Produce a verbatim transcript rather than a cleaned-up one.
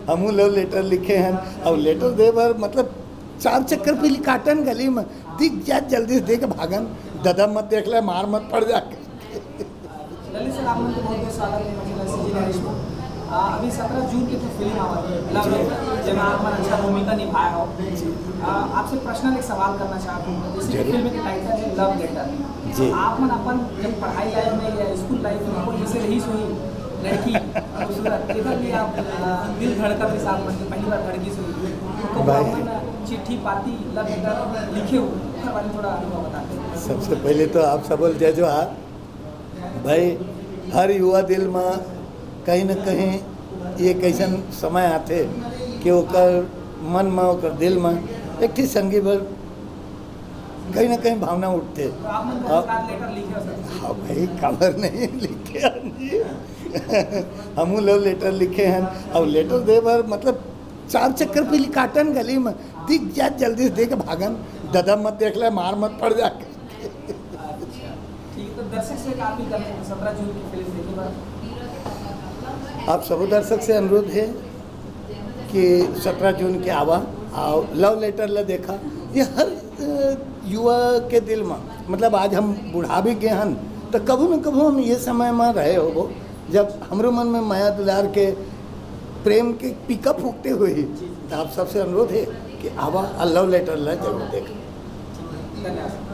हमू लव लेटर लिखे हन। अब लेटर दे बर मतलब चार चक्कर पीली काटन गली में, दिख जात जल्दी से दे के भागन। ददा मत देख ले, मार मत पड़ जाके। ललित सर, आप मन के बहुत बहुत स्वागत है मजेदार सीजी नरेश में। आ, अभी सत्रह जून के तो फिल्म आवत है लव लेटर, जेमा आप मन अच्छा भूमिका निभाए हो। आ, आपसे पर्सनल एक सवाल करना चाहता हूँ, जैसे कि जरूर। फिल्म के टाइटल है लव लेटर। जी। आप मन अपन जब पढ़ाई लाइफ में या स्कूल लाइफ में कोई ऐसे रहीस होही लड़की खूबसूरत, जेकर लिए आप आ, दिल धड़कत के साथ मन के पहली बार धड़कीस होही, तो भाई। आप मन चिट्ठी पाती लव लेटर लिखे हो, ओकर बारे में थोड़ा अनुभव बता दें। सबसे पहले तो आप सबल जय जोहार। भाई, हर युवा दिल में कहीं न कहीं ये कैसन समय आथे कि ओकर मन में, ओकर दिल में एक ठी संगी बर कहीं न कहीं भावना उठथे। तो आप मन अब लव लेटर लिखे हो सर? हाँ भाई, काबर नहीं लिखे हन जी? हमू लव लेटर लिखे हन। अब लेटर दे बर मतलब चार चक्कर पीली काटन गली में, दिख जात जल्दी से दे के भागन। ददा मत देख ले, मार मत पड़ जाके। अच्छा, ठीक है, तो दर्शक से एक अपील करते हैं, सत्रह जून की फिल्म देखने पर। आप सब दर्शक से अनुरोध है कि सत्रह जून के आवा, आओ, लव लेटर ला देखा। ये हर अ, युवा के दिल में, मतलब आज हम बुढ़ा भी गए हन, तो कभू न कभू हम ये समय में रहे होबो, जब हमरो मन में मया दुलार के प्रेम के पीका फूकते हुए ही। तो आप सबसे अनुरोध है कि आवा और लव लेटर ला जरूर देखा। धन्यवाद।